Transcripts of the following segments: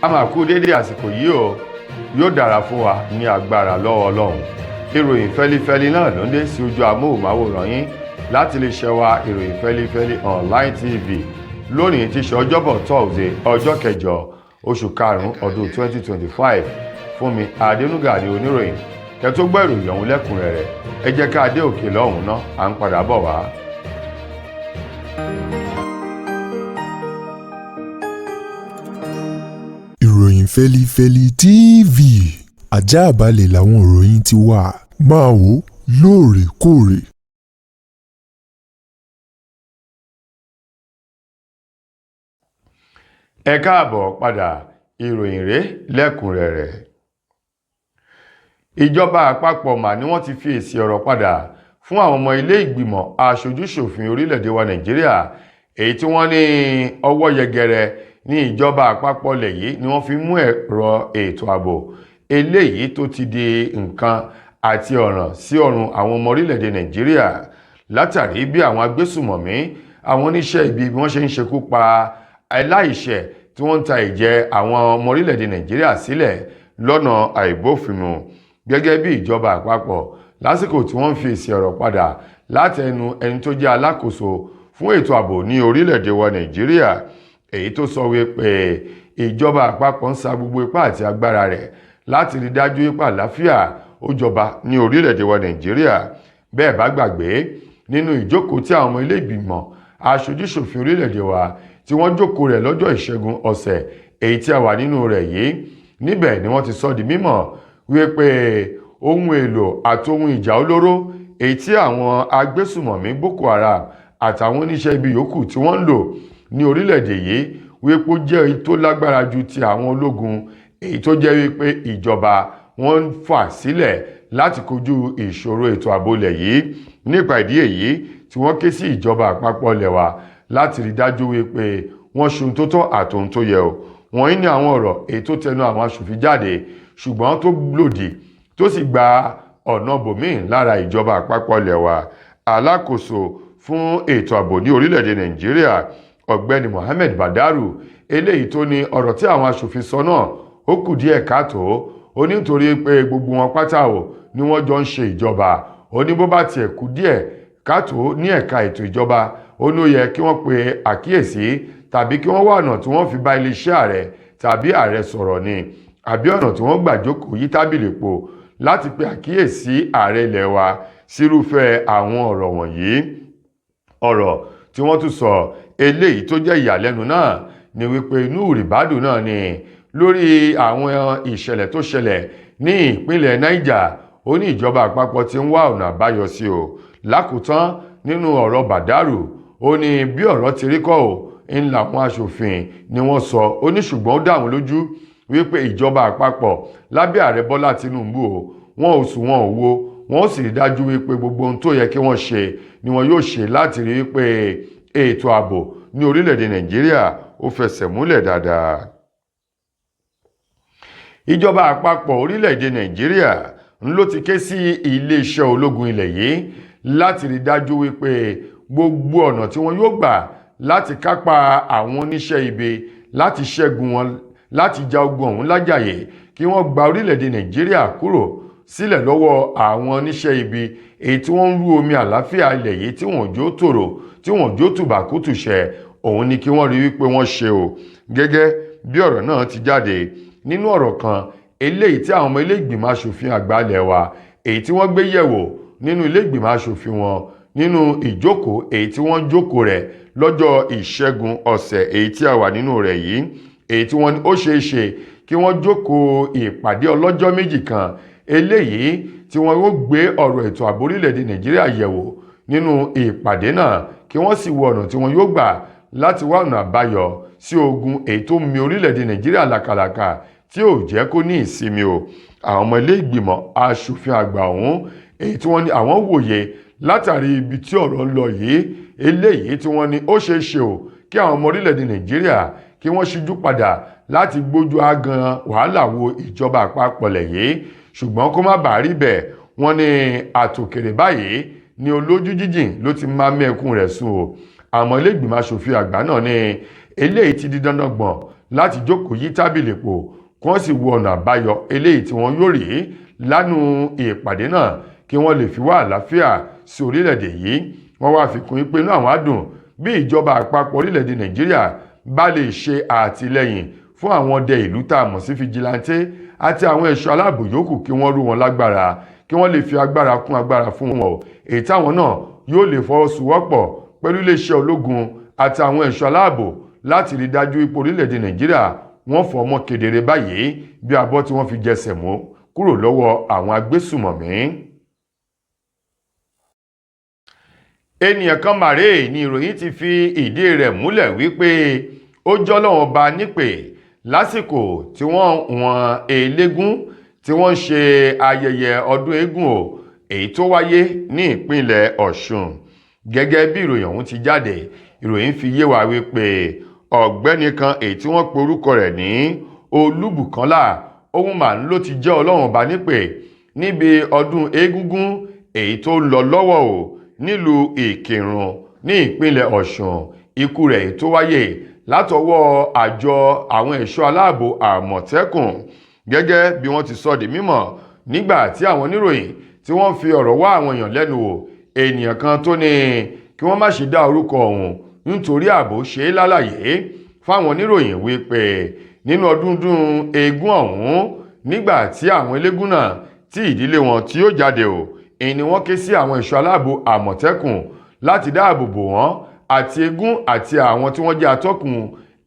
A máa kú déédéé àsìkò yìí o, yóò dára fún wa ní agbára lọ́wọ́ Ọlọ́run. Ìròyìn fẹ́lifẹ́li náà ló ń dé sí ojú amóhùnmáwòrán yín láti lè ṣe wa Ìròyìn Fẹ́lifẹ́li Online TV lónìí tí ṣe Ọjọ́bọ̀ Thursday, ọjọ́ kẹjọ oṣù karùn-ún ọdún 2025. Fúnmi Adénúgà ní oníròyìn. Kẹ́ tó gbọ́ ìròyìn ọ̀hún lẹ́kùnrẹ́rẹ́, ẹ jẹ́ ká dé òkè lọ́hùn náà, à ń padà bọ̀ wá. Ìròyìn Fẹ́lifẹ́li TV, àjààbálẹ̀ làwọn ìròyìn ti wà, máa wò lóòrèkóòrè. Ẹ káàbọ̀ padà, ìròyìn rèé lẹ́kùnrẹ́rẹ́. Ìjọba àpapọ̀ mà ní wọ́n ti fi èsì ọ̀rọ̀ padà fún àwọn ọmọ ilé ìgbìmọ̀ aṣojúṣòfin orílẹ̀-èdè wa Nàìjíríà, èyí tí wọ́n ní ọwọ́ yẹgẹrẹ ní ìjọba àpapọ̀ lẹ̀ yìí ni wọ́n fi mú ẹ̀rọ ètò ààbò eléyìí tó ti di nǹkan àti ọ̀ràn sí ọrùn àwọn ọmọ orílẹ̀-èdè Nàìjíríà, látàrí bí àwọn agbésùmọ̀mí, àwọn oníṣẹ́ ibi, bí wọ́n ṣe ń ṣekú pa aláìṣẹ̀ tí wọ́n ń ta ìjẹ àwọn ọmọ orílẹ̀-èdè Nàìjíríà sílẹ̀ lọ́nà àìbófinmu. Gẹ́gẹ́ bí ìjọba àpapọ̀, lásìkò tí wọ́n ń fi èsì ọ̀rọ̀ padà láti ẹnu ẹni tó jẹ́ alákòóso fún ètò ààbò ní orílẹ̀-èdè wa Nàìjíríà, èyí tó sọ wípé ìjọba àpapọ̀ ń sa gbogbo ipá àti agbára rẹ̀ láti rí dájú ipá àlàáfíà ó jọba ní orílẹ̀-èdè wa Nàìjíríà. Bẹ́ẹ̀ bá gbàgbé, nínú ìjókòó tí àwọn ọmọ ilé ìgbìmọ̀ aṣojúṣòfin orílẹ̀-èdè wa tí wọ́n jókòó rẹ̀ lọ́jọ́ ìṣẹ́gun ọ̀sẹ̀ èyí tí a wà nínú rẹ̀ yìí, níbẹ̀ ni wọ́n ti sọ di mímọ̀ wípé ohun èlò àti ohun ìjà olóró èyí tí àwọn agbésùmọ̀mí Boko Haram àtàwọn oníṣẹ́ ibi yòókù tí wọ́n ń lò ní orílẹ̀-èdè yìí, wípé ó jẹ́ èyí tó lágbára ju ti àwọn ológun, èyí tó jẹ́ wípé ìjọba wọ́n ń fà sílẹ̀ láti kojú ìṣòro ètò ààbò ilẹ̀ yìí. Nípa ìdí èyí tí wọ́n ké sí ìjọba àpapọ̀ ilẹ̀ wa láti rí dájú wípé wọ́n ṣe ohun tó tọ́ àti ohun tó yẹ o. Wọ̀nyí ni àwọn ọ̀rọ̀ èyí tó tẹnu àwọn aṣòfin jáde, ṣùgbọ́n tó lòdì tó sì gba ọ̀nà bòmíì lára ìjọba àpapọ̀ ilẹ̀ wa. Alákòóso fún ètò ààbò ní orílẹ̀-èdè Nàìjíríà, ọ̀gbẹ́ni Mohammed Badaru, eléyìí tó ní ọ̀rọ̀ tí àwọn aṣòfin sọ náà ó kù díẹ̀ káàtó. Ó ní nítorí pé gbogbo wọn pátá o ni wọ́n jọ ń ṣe ìjọba. Ó ní bó bá tiẹ̀ kù díẹ̀ káàtó ní ẹ̀ka ètò ìjọba, ó ní ó yẹ kí wọ́n pe àkíyèsí tàbí kí wọ́n wá ọ̀nà tí wọ́n fi bá iléeṣẹ́ ààrẹ tàbí ààrẹ sọ̀rọ̀ ni, àbí ọ̀nà tí wọ́n gbà jókòó yí tábìlì po láti pe àkíyèsí ààrẹ ilẹ̀ wa sírúfẹ́ àwọn ọ̀rọ̀ wọ̀nyí. Ọ̀rọ̀ tí wọ́n tún sọ eléyìí tó jẹ́ ìyàlẹ́nu náà ni wípé inú rìbádù náà ni lórí àwọn ìṣẹ̀lẹ̀ tó ṣẹlẹ̀ ní ìpínlẹ̀ Niger. Ó ní ìjọba àpapọ̀ ti ń wá ọ̀nà àbáyọ sí o. Lákòótán nínú ọ̀rọ̀ Badaru, ó ní bí ọ̀rọ̀ ti rí kọ́ ò ń làwọn aṣòfin ni wọ́n sọ. Ó ní ṣùgbọ́n ó dá àwọn lójú wípé ìjọba àpapọ̀ lábẹ́ ààrẹ Bọ́lá Tinubu o, wọn ò sùn, wọn ò wo, wọn ó sì rí dájú wípé gbogbo ohun tó yẹ kí wọ́n ṣe ni wọn yóò ṣe láti rí wípé ètò ààbò ní orílẹ̀-èdè Nàìjíríà ó fẹsẹ̀ múlẹ̀ dáadáa. Ìjọba àpapọ̀ orílẹ̀-èdè Nàìjíríà ń ló ti ké sí iléeṣẹ́ ológun ilẹ̀ yìí láti rí dájú wípé gbogbo ọ̀nà tí wọ́n yóò gbà láti kápá àwọn oníṣẹ́ ibi, láti ṣẹ́gun wọn, láti ja ogun ọ̀hún lájàyè, kí wọ́n gba orílẹ̀-èdè Nàìjíríà kúrò sílẹ̀ lọ́wọ́ àwọn oníṣẹ́ ibi èyí tí wọ́n ń rú omi àlàáfíà ilẹ̀ yìí, tí wọ́n jó tòrò, tí wọ́n jó tùbàkútùṣẹ, òun ni kí wọ́n rí wípé wọ́n ṣe o. Gẹ́gẹ́ bí ọ̀rọ̀ náà ti jáde nínú ọ̀rọ̀ kan eléyìí tí àwọn ọmọ ilé ìgbìmọ̀ aṣòfin àgbà ilẹ̀ wa èyí tí wọ́n gbé yẹ̀wò nínú ilé ìgbìmọ̀ aṣòfin wọn nínú ìjókòó èyí tí wọ́n jókòó rẹ̀ lọ́jọ́ ìṣẹ́gun ọ̀sẹ̀ èyí tí a wà nínú rẹ̀ yìí, èyí tí wọ́n ní ó ṣeé ṣe kí wọ́n jókòó ìpàdé ọlọ́jọ́ méjì kan eléyìí tí wọ́n yóò gbé ọ̀rọ̀ ètò ààbò orílẹ̀-èdè Nàìjíríà yẹ̀wò nínú ìpàdé náà, kí wọ́n sì wo ọ̀nà tí wọ́n yóò gbà láti wá ọ̀nà àbáyọ sí ogun èyí tó mì orílẹ̀-èdè Nàìjíríà làkàlàkà tí ò jẹ́ kó ní ìsinmi o. Àwọn ọmọ ilé ìgbìmọ̀ aṣòfin àgbà ọ̀hún, èyí tí wọ́n ní àwọn wòye látàrí ibi tí ọ̀rọ̀ ń lọ yìí, eléyìí tí wọ́n ní ó ṣeé ṣe o kí àwọn ọmọ orílẹ̀-èdè Nàìjíríà kí wọ́n ṣíjú padà láti gbójú agan wàhálà wo ìjọba àpapọ̀ lẹ̀ yìí. Ṣùgbọ́n kó má bàa rí bẹ́ẹ̀, wọ́n ní àtòkèrè báyìí ní olójú jíjìn ló ti máa mẹ́kún rẹ̀ sùn o. Àmọ́ ilé ìgbìmọ̀ aṣòfin àgbà náà ní eléyìí ti di dandan gbọ̀n Láti jókòó yí tábìlì pò, kí wọ́n sì wo ọ̀nà àbáyọ eléyìí tí wọ́n yóò rí lánàá ìpàdé náà, kí wọ́n lè fi wá àlàáfíà sí orílẹ̀-èdè yìí. Wọ́n wá fi kún pé inú àwọn á dùn bí ìjọba àpapọ̀ orílẹ̀-èdè Nàìjíríà bá lè ṣe àtìlẹ́yìn fún àwọn ọdẹ ìlú tá a mọ̀ sí vigilante àti àwọn ẹ̀ṣọ́ aláàbò yòókù, kí wọ́n rú wọn lágbára, kí wọ́n lè fi agbára kún agbára fún wọn, èyí táwọn náà yóò lè fọwọ́sowọ́pọ̀ pẹ̀lú iléeṣẹ́ ológun àti àwọn ẹ̀ṣọ́ aláàbò láti rí dájú ipò orílẹ̀-èdè Nàìjíríà wọ́n fọ́ ọmọ kedere báyìí bí abọ́ tí wọ́n fi jẹsẹ̀ mú kúrò lọ́wọ́ àwọn agbésùmọ̀mí. Ènìyàn kan màrè ní ìròyìn ti fi ìdí rẹ̀ múlẹ̀ wípé ó jọ́lọ́wọ́n ba nípè lásìkò tí wọ́n wọn eléégún tí wọ́n ń ṣe ayẹyẹ ọdún eégún o, èyí tó wáyé ní ìpínlẹ̀ Ọ̀ṣun. Gẹ́gẹ́ bí ìròyìn ọ̀hún ti jáde, ìròyìn fi yé wa wípé ọ̀gbẹ́ni kan èyí tí wọ́n pe orúkọ rẹ̀ ní Olúbùkọ́lá ohun mà ń ló ti jẹ́ Ọlọ́run ọba nípè níbi ọdún eégúngún èyí tó ń lọ lọ́wọ́ o nílùú Ìkìrun ní ìpínlẹ̀ Ọ̀ṣun. Ikú rẹ̀ èyí tó wáyé látọwọ́ àjọ àwọn ẹ̀ṣọ́ aláàbò Àmọ̀tẹ́kùn, gẹ́gẹ́ bí wọ́n ti sọ di mímọ̀ nígbà tí àwọn oníròyìn tí wọ́n fi ọ̀rọ̀ wá àwọn èèyàn lẹ́nu wò. Ènìyàn kan tó ní kí wọ́n má ṣe dá orúkọ ọ̀hún nítorí ààbò ṣe é lálàyé fáwọn oníròyìn wípé nínú ọdúndún eégún ọ̀hún, nígbà tí àwọn eléégún náà tí ìdílé wọn tí ó jáde o, èyí ni wọ́n ké sí àwọn ẹ̀ṣọ́ aláàbò Àmọ̀tẹ́kùn láti dáàbò bò wọ́n àti eégún àti àwọn tí wọ́n jẹ́ atọ́kùn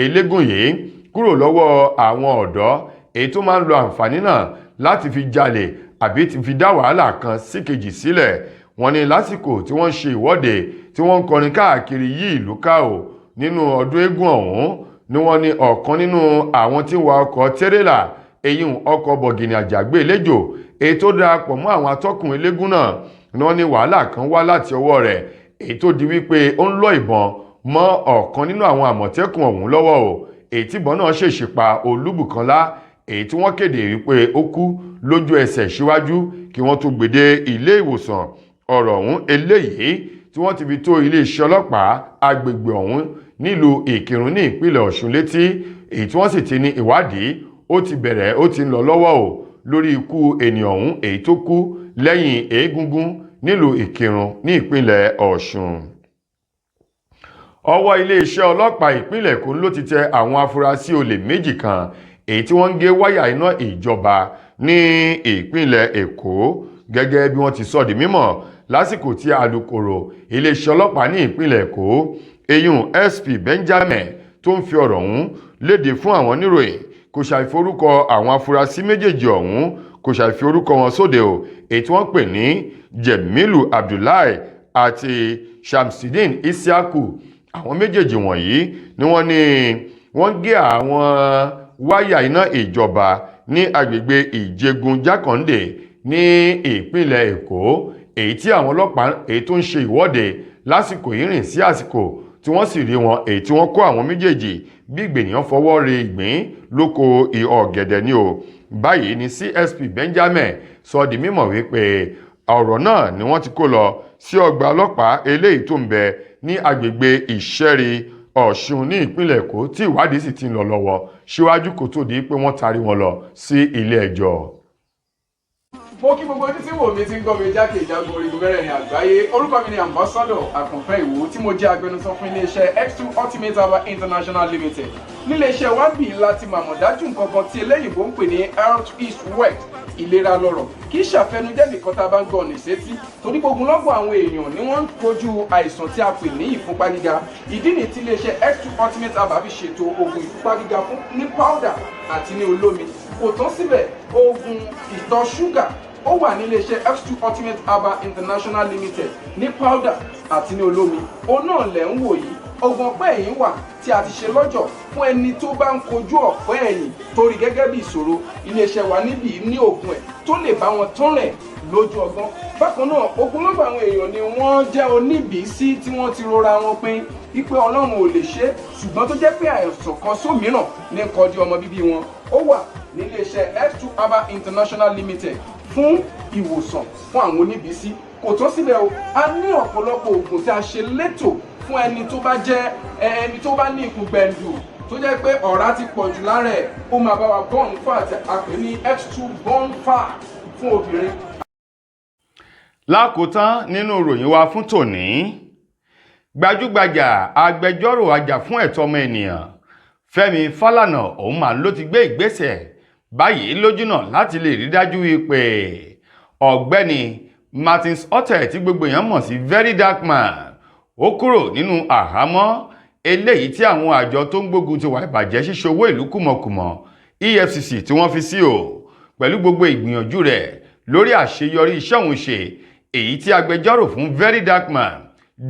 eléégún yìí kúrò lọ́wọ́ àwọn ọ̀dọ́ èyí tó máa ń lo àǹfààní náà láti fi jalè àbí ti fi dá wàhálà kan síkejì sílẹ̀. Wọ́n ní lásìkò tí wọ́n ń ṣe ìwọ́de tí wọ́n ń kọrin káàkiri yí ìlú ká o nínú ọdún eégún ọ̀hún ni wọ́n ní ọ̀kan nínú àwọn tí ń wa ọkọ̀ tírélà, èyí ọkọ̀ bọ̀gìnì àjàgbé eléjò, èyí tó darapọ̀ mọ́ àwọn atọ́kùn eléégún náà ni wọ́n ní wàhálà kan wá láti ọwọ́ rẹ̀, èyí tó di wípé ó ń lọ ìbọn mọ́ ọ̀kan nínú àwọn àmọ̀tẹ́kùn ọ̀hún lọ́wọ́ o, èyí tí ìbọn náà ṣèṣì pa Olúbùkọ́lá, èyí tí wọ́n kéde wípé ó kú lójú ẹsẹ̀ síwájú kí wọ́n tó gbèdé ilé ìwòsàn. Ọ̀rọ̀ ọ̀hún eléyìí tí wọ́n ti fi tó iléeṣẹ́ ọlọ́pàá agbègbè ọ̀hún nílùú Ìkìrun ní ìpínlẹ̀ Ọ̀ṣun létí, èyí tí wọ́n sì ti ní ìwádìí ó ti bẹ̀rẹ̀, ó ti ń lọ lọ́wọ́ o lórí ikú ènìyàn ọ̀hún èyí tó kú lẹ́yìn eégúngún nílùú Ìkìrun ní ìpínlẹ̀ Ọ̀ṣun. Ọwọ́ iléeṣẹ́ ọlọ́pàá ìpínlẹ̀ Èkó ló ti tẹ àwọn afurasí olè méjì kan èyí tí wọ́n ń gé wáyà iná ìjọba ní ìpínlẹ̀ Èkó, gẹ́gẹ́ bí wọ́n ti sọ di mímọ̀ lásìkò tí alukoro iléeṣẹ́ ọlọ́pàá ní ìpínlẹ̀ Èkó, eyín SP Benjamin, tó ń fi ọ̀rọ̀ ọ̀hún léde fún àwọn oníròyìn. Kò ṣàìforúkọ àwọn afurasí méjèèjì ọ̀hún, kò ṣàìfi orúkọ wọn sóde o, èyí tí wọ́n pè ní Jemilu Abdullahi àti Shamsidin Isiaku. Àwọn méjèèjì wọ̀nyí ni wọ́n ní wọ́n gé àwọn wáyà iná ìjọba ní agbègbè Ìjẹgun Jákàndé ní ìpínlẹ̀ Èkó, èyí tí àwọn ọlọ́pàá èyí tó ń ṣe ìwọ́de lásìkò yìí rìn sí àsìkò tí wọ́n sì rí wọn, èyí tí wọ́n kó àwọn méjèèjì bí ìgbènìyàn fọwọ́ re ìgbín lóko ọ̀gẹ̀dẹ̀ ni o. Báyìí ni CSP Benjamin sọ di mímọ̀ wípé ọ̀rọ̀ náà ni wọ́n ti kó lọ sí ọgbà ọlọ́pàá eléyìí tó ń bẹ ní agbègbè Ìṣẹ́rí Ọ̀ṣun ní ìpínlẹ̀ Èkó, tí ìwádìí sì ti ń lọ lọ́wọ́ síwájú kó tó di pé wọ́n tarí wọn lọ sí ilé ẹjọ́. Mo kí gbogbo ojú tí wò mí tí ń gbọ́ mi jákèjádò orígun mẹ́rẹ̀ẹ̀rin àgbáyé. Orúkọ mi ni Ambassador Àkànfẹ́ Ìwò, tí mo jẹ́ agbẹnusọ fún iléeṣẹ́ X2 Ultimate Herbal International Limited. Níléeṣẹ́ wa bí láti màmọ̀ dájú nǹkan kan tí eléyìnbó ń pè ní health is wealth, ìlera lọ́rọ̀. Kì í ṣàfẹnujẹ́ nìkan tá a bá ń gbọ́ ní sétí, torí gbogbo lọ́gbọ̀n àwọn èèyàn ni wọ́n ń kojú àìsàn tí a pè ní ìfúnpá gíga. Ìdí nìyí tí iléeṣẹ́ X2 Ultimate Herbal fi ṣètò oògùn ìfúnpá gíga fún ní powder àti ní olómi. Kò tán síbẹ̀, oògùn ìtọ̀ ṣúgà ó wà ní iléeṣẹ́ X2 Ultimate Herbal International Limited ní powder àti ní olómi. Òun náà lẹ̀ ń wò yìí. Oògùn ọ̀pẹ́ ẹ̀yìn wà tí a ti ṣe lọ́jọ̀ fún ẹni tó bá ń kojú ọ̀pẹ́ ẹ̀yìn torí gẹ́gẹ́ bí ìṣòro. Iléeṣẹ́ wa níbí ní oògùn ẹ̀ tó lè bá wọn tán rẹ̀ lójú ọgbọ́n. Bákan náà, ogunlọ́gọ̀ àwọn èèyàn ni wọ́n jẹ́ oníbìísí tí wọ́n ti rora wọn pin wípé Ọlọ́run ò lè ṣe, ṣùgbọ́n tó jẹ́ pé àìsàn kan sómìíràn ní kọjú ọmọ bíbí wọn. Ó wà níléeṣẹ́ X2 Herbal International Limited fún ìwòsàn fún àwọn oníbìísí. Kò tán síbẹ̀ o, a ní ọ̀pọ̀lọpọ̀ oògùn tí a ṣe létò fún ẹni tó bá jẹ́ ẹni tó bá ní ikùn gbẹ̀ǹdù. Tó jẹ́ pé ọ̀rá ti pọ̀ jù lára ẹ̀, ó máa bá wa burn fat, a pè ní X2 burn fat fún obìnrin. Lákòótán nínú ìròyìn wa fún tòní, gbajúgbajà agbẹjọ́rò ajàfún ẹ̀tọ́ ọmọ ènìyàn Fẹ́mi Fálànà òun mà ló ti gbé ìgbésẹ̀ báyìí lójúnà láti lè rí dájú wípé ọ̀gbẹ́ni Martins Otse, tí gbogbo èèyàn mọ̀ sí Very Dark Man, ó kúrò nínú àhámọ́ eléyìí tí àwọn àjọ tó ń gbógun ti wà ìbàjẹ́ ṣíṣe owó ìlú kùmọ̀kùmọ̀ EFCC tí wọ́n fi sí o. Pẹ̀lú gbogbo ìgbìyànjú rẹ̀ lórí àṣeyọrí iṣẹ́ òun ṣe, èyí tí agbẹjọ́rò fún Very Dark Man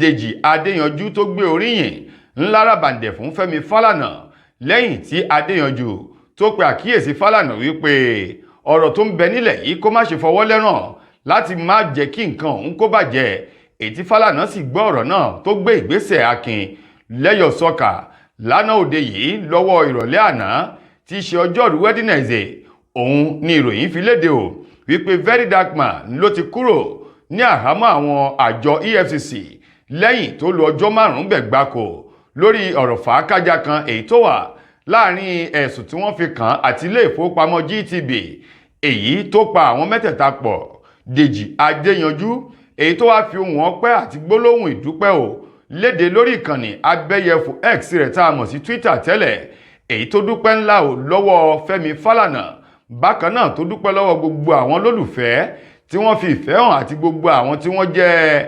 Dèjì Adéyanjú tó gbé oríyìn ńlá ràbàǹdẹ̀ fún Fẹ́mi Fálànà, lẹ́yìn tí Adéyanjú tó pe àkíyèsí Fálànà wípé ọ̀rọ̀ tó ń bẹ nílẹ̀ yìí, kó má ṣe fọwọ́ lẹ́ràn láti má jẹ́ kí nǹkan òun kó bàjẹ́, èyí tí Fálànà sì gbọ́ ọ̀rọ̀ náà tó gbé ìgbésẹ̀ akin lẹ́yọ̀ sọ́kà lánàá òde yìí. Lọ́wọ́ ìrọ̀lẹ́ àná tí í ṣe ọjọ́rú Wednesday òun ni ìròyìn fi léde o wípé Very Dark Man ló ti kúrò ní àhámọ́ àwọn àjọ EFCC lẹ́yìn tó lo ọjọ́ 5 bẹ̀ gbáko lórí ọ̀rọ̀ fàákájà kan èyí tó wà láàrin ẹ̀sùn tí wọ́n fi kàn àti ilé ìfowópamọ́ GTB, èyí tó pa àwọn mẹ́tẹ̀ẹ̀ta pọ̀. Dèjì Adéyanjú, èyí tó wáá fi ohùn ọpẹ́ àti gbólóhùn ìdúpẹ́ o léde lórí ìkànnì abẹ́yẹfò X rẹ̀ tá a mọ̀ sí Twitter tẹ́lẹ̀, èyí tó dúpẹ́ ńlá o lọ́wọ́ Fẹ́mi Fálànà, bákan náà tó dúpẹ́ lọ́wọ́ gbogbo àwọn lólùfẹ́ tí wọ́n fi ìfẹ́ hàn àti gbogbo àwọn tí wọ́n jẹ́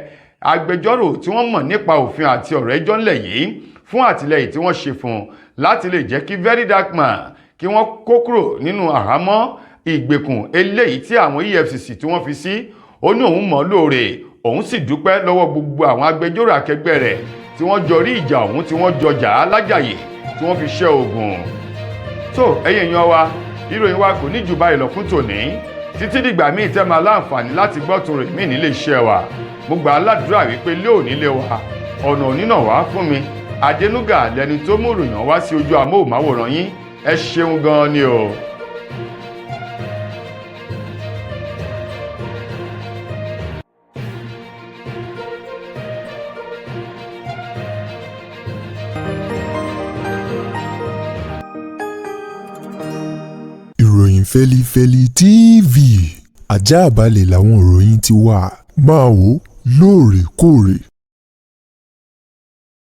agbẹjọ́rò tí wọ́n mọ̀ nípa òfin àti ọ̀rọ̀ ẹjọ́ ńlẹ̀ yìí fún àtìlẹyìn tí wọ́n ṣe fún láti lè jẹ́ kí Very Dark Man kí wọ́n kó kúrò nínú àhámọ́ ìgbèkùn eléyìí tí àwọn EFCC tí wọ́n fi sí. Ó ní òun mọ̀ lóore, òun sì dúpẹ́ lọ́wọ́ gbogbo àwọn agbẹjọ́rò akẹgbẹ́ rẹ̀ tí wọ́n jọ rí ìjà òun, tí wọ́n jọ jà á lájàyè, tí wọ́n fi ṣẹ́ ogun. Tó ẹ̀yin èèyàn wa, ìròyìn wa kò ní jù báyìí lọ fún tòní. Títí dìgbà míì tẹ́ máa láǹfààní láti gbọ́ tòrò míì nílé iṣẹ́ wa, mo gbà á ládùúrà wípé lé òní lé wa ọ̀nà òní náà wá fún mi. Adénúgà lẹni tó mú ìròyìn wá sí ojú amóhùnmáwòrán yín. Ẹ ṣeun gan-an ni o. Ìròyìn Fẹ́lifẹ́li TV, àjààbalẹ̀ làwọn ìròyìn ti wà. Máa wò lóòrèkóòrè.